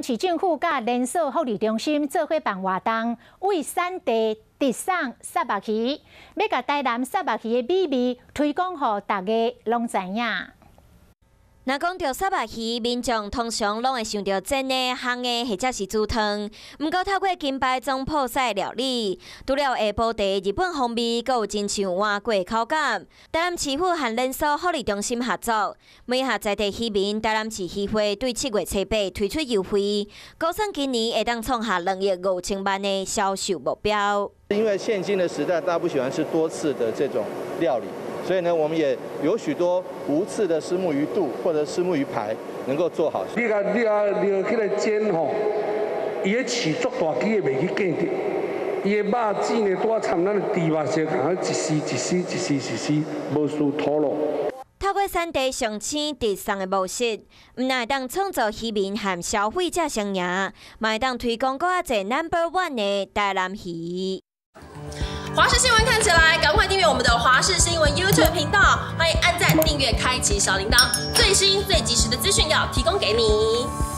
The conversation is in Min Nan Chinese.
南市政府佮連鎖福利中心做伙辦活動，為產地直送虱目魚，欲共台南虱目魚的美味推廣予大家攏知影。若講著虱目魚，民眾通常攏會想著煎的、烘的，或者是煮湯。毋過透過近排總鋪式料理，除了下晡茶日本風味，閣有親像碗粿口感。台南市府和連鎖福利中心合作，每下在地漁民台南市漁會對7月初8推出優惠，估算今年會當創下2億5千萬的銷售目標。因為現今的時代，大家不喜歡吃多刺的這種料理。所以呢，我們也有許多無刺的虱目魚肚或者虱目魚排能夠做好。你共掠起來煎吼，伊彼刺足大支的袂去見著，伊的肉質呢，拄仔參咱的豬肉相仝，一絲一絲一絲一絲，無輸脫落。透過產地上鮮直送的模式，毋但會當創造漁民和消費者雙贏，嘛會當推廣閣較濟 Number One 的台南魚。華視新聞看起來，趕快訂閱我們的華視新聞 YouTube 頻道，歡迎按讚、訂閱、開啟小鈴鐺，最新最及時的資訊要提供給你。